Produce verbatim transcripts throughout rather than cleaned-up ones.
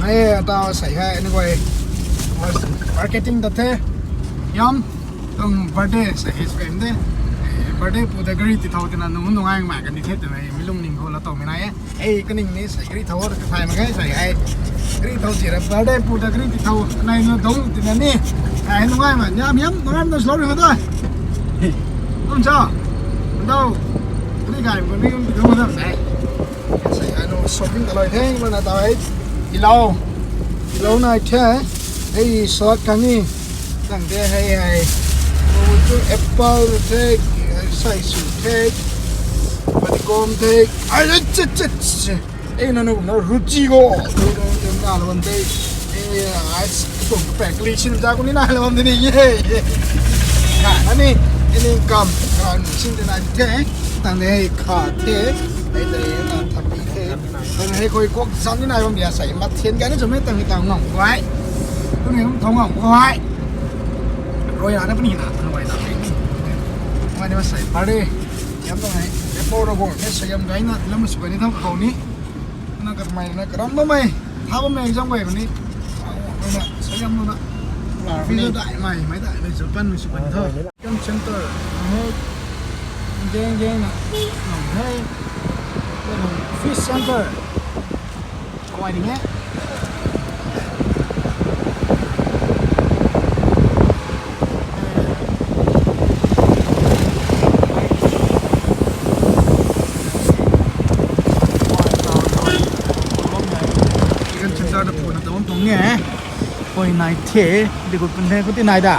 Hei, tau sei hei, anyway, marketing ta the. Yam, tuang birthday sei hei sw game de. Birthday pu ta gari ti thau tina nung nung ai ma kan di the twmei mi lungning khou la tau mi nai e. Hei, kaning ni sei gari thau ta kathai mak ge sei hei. Gari thau si ra birthday pu ta gari ti thau nai nu dong tina ni. Hei, nung ai ma, yam, yam, nung ai ma slow ring ta. Kum cha. Dau. Gari gai ko ni kum ti thau ta sei. Sei, ano shopping kaloi the, mana tau hei. Ilou. Ilou nai the. Hei, salad kang ni. Tang the hei hei. Apple the, sai su the. Pati kom the. Ai, chit, chit, chit. Ei, nanu, na ruchi go. Nalou bam the. Ei, ai, tum pek li sin ja ko ni nalou bam de ni ye. Ka, ani, ini kam, kan sin de na the. Tang de hei kha the. Hei de na thapi the. Tang hei koi kok zam ni nai bam dia sai. Mat thian ga ni zom e tang hei tang ngam kuai. Tu ni hum thong ngam kuai. Roi na na pani na, na wai na. Wai ni ma sai. Pare. Yam tang hei. Apple ro go. Hei sai yam gai na. Lam su gai ni thang kau ni. Na ka mai na karam ba mai. Tha ba mai zam gai ni. Na sai yam na. Video dai mai, mai dai mai su pan mi su pan tho. Chicken center, hei, gang gang na, hei, fish center, koi ding e. Chicken center ta puna ta bam tuang e. Koi nai the, di kut pun the, kut ti nai da.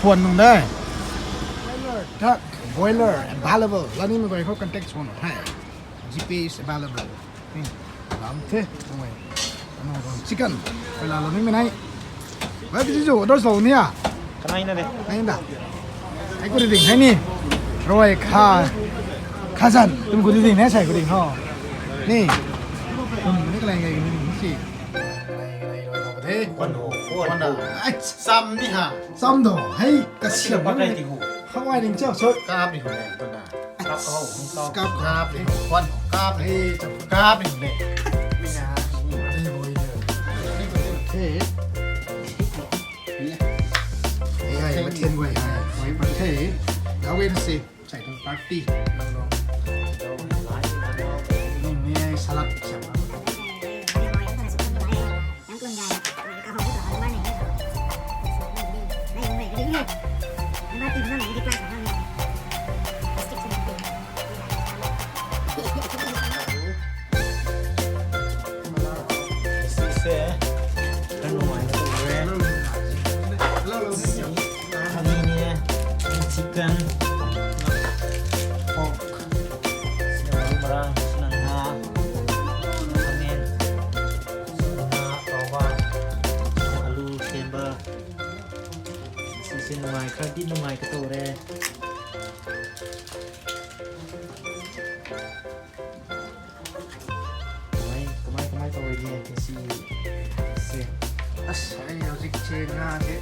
Khuan nung de. Duck, boiler, available. Lani mei guay khou contact sw na the. G P is available. Hmm. Lam the. Chicken. Pela lo ni mei nai. Bai bi ji order sw ni a. Kanai na de. Nai da. Ai kuri ding hai ni. Roi kha. Khazan. Tum kuri ding ne sai kuri ho. Ni. Tum ni kalai ngai ni si. Kwan ho, kwan ho. Ai, sam ni ha. Sam do, hei, ka siam ba kai ti hu. Hawai ning chau sot. Kap ni hu le, tuna. Kap ho, kap. Kap, kap ni hu, kwan ho, kap ni. Hei, chau. Kap ni hu le. Mi na. Hei, boi de. Hei. Hei, hei, ma thian guay hei. Hei, ma thei. Daw guay na si. Sai tuang party. Nang nang. Ning ni salad siam. Sise, kan nuai na tu re. Kani ni e, chicken, pork, sina marang, sina nga, onion, sina nga, tauba, alu, semba. Sise nuai, kadi nuai ka tu re. Kamei, kamei, kamei tau ni si se. As, ai, hauzik se na se.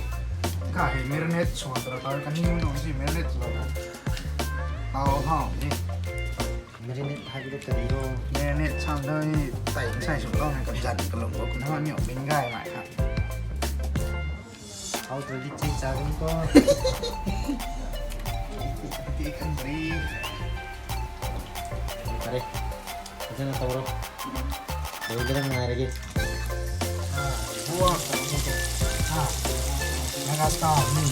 Ka hei marinate sw tara tara kani nung si marinate sw tara. Tau hau ni. Marinate hai bi ta di ro. Marinate sam doi tai sai sw lo na ka zan ka lung ko na mi ong bing gai mai kha. How to reach it, Chabun ko? Ti kan bri. Tare. Ito na toro. Doi lang ngai lagi. Ah, buwa ko. Ah. Naga style ni.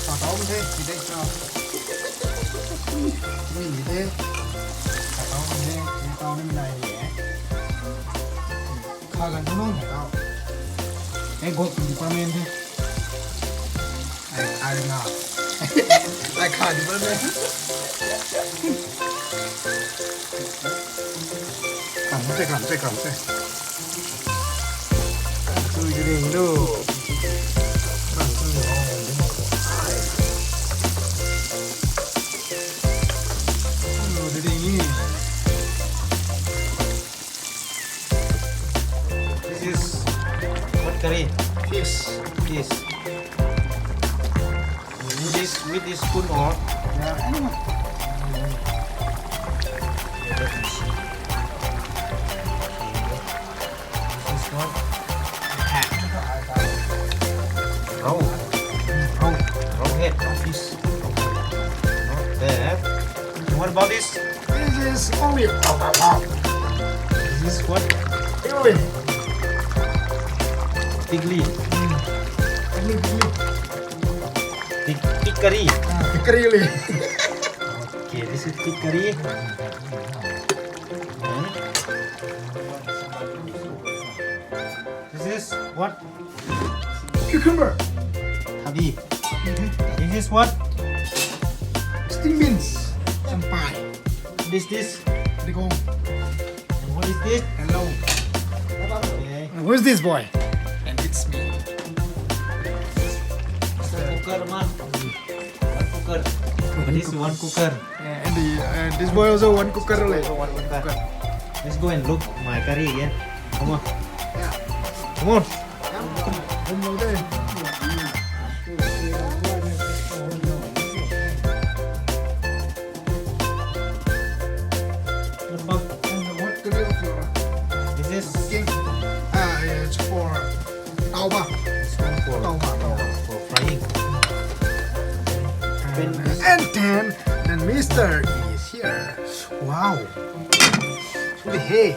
Patong de, tidak sa. Ni de. Patong de, patong ni nai ni. Kha ganv thu nunc hei tau. Hei gok department the. Ai, ai nga. Ai kha department. Kam se, kam se, kam se. Kam sui ring do. Kam sui ring do. Ai. Kam sui ring ni. This is what curry? Fish. Fish. With this, with this spoon or? Yeah, anyone. Okay, let me see. Okay. What? Hat. Row. Row. Row hat. This. Not bad. What about this? This is only. This is what? Anyway. Pigli. Pigli, pigli. Pig, pig curry. Ah, pig curry only. Okay, this is pig curry. And this is what? Cucumber. Thabi. This is what? String beans. Champai. What is this? Digong. And what is this? Hello. Okay. And who is this boy? And it's me. One cooker, man. One cooker. This one cooker. Yeah, and the, uh, this boy also one cooker only. Also one cooker. Let's go and look my curry again. Come on. Yeah. Come on. This is, ah, it's for taoba. It's one for, taoba, taoba. For frying. And, and then the mister is here. Wow. Hey.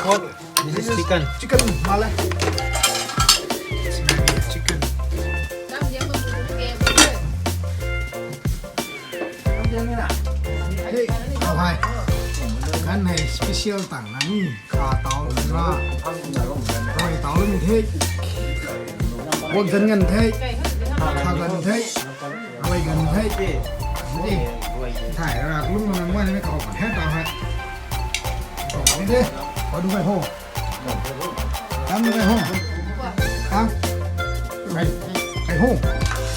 Good. This is chicken. Chicken, male. It's maybe a chicken. Hey, how high? Kan hei special tang na ni. Kha tau na. Rui tau ni the. Guak zan ngan the. Kha gan the. Guay gan the. Ni. Thai ra lung na mwan ni kau kan he tau he. Kau ni de. Kau du kai ho. Kam du kai ho. Kam. Kai. Kai ho.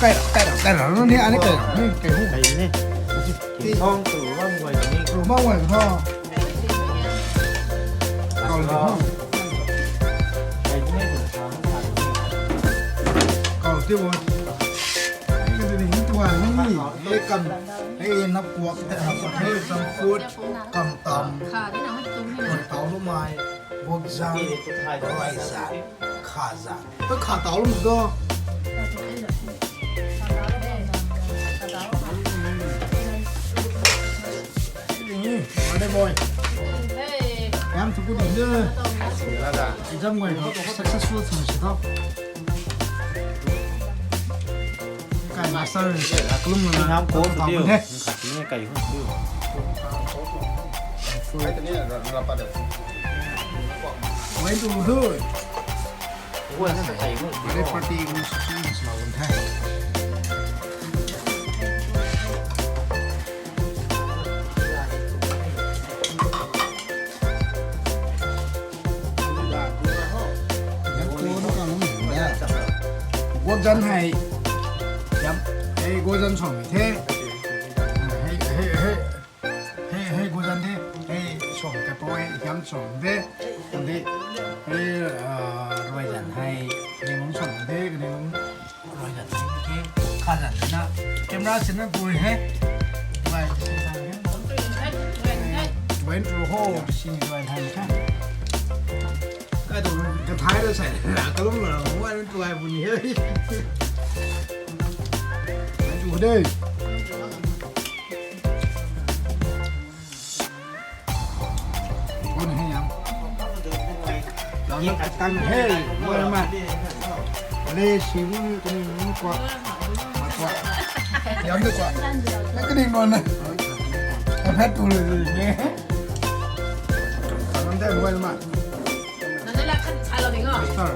Kai ra, kai ra, kai ra. Ni ani kai ra. Ni kai ho. Kai ni. Ti thong tu bam guay ni. Tu bam guay ho. Kau ni ho. Kai ni tu thang. Kau ti wo. Ka di ni tuan ni, e kam, e nap kuak te hap kuak the, some food, kam tam, kuak tau lu mai, guak zan, rai zan, kha zan. Pe kha tau lu mai go. Ni, made boy. Yam tu ku ni de. Exam guay ho, successful sw si tho. Kai master, kalum na. Ngam ko tu diu. Khat ni kai hu diu. Wait to do. What's the time? Very party, we should see this one. Guak zan hei, yam, hei guak zan song the. Hei, hei, hei, hei, hei guak zan the. Hei song ka poi, yam song the. Hei, ah, ruai zan hei, ning song the, ning Ruai zan the, kha zan na. Camera sin na pui he. Ruai, ruai tu ho, sin ruai hai kha. Kai tu ka thai lo sai, kalum lo, ruai tu hai puni he. Ruai tu de. Kun hei yam. Lau na katang hei, mui ma. Le si mui kuni mui kwa. Ma kwa. Yam de kwa. Na kuni mui na. Ka phat tu le le. Katang de mui ma. Sir.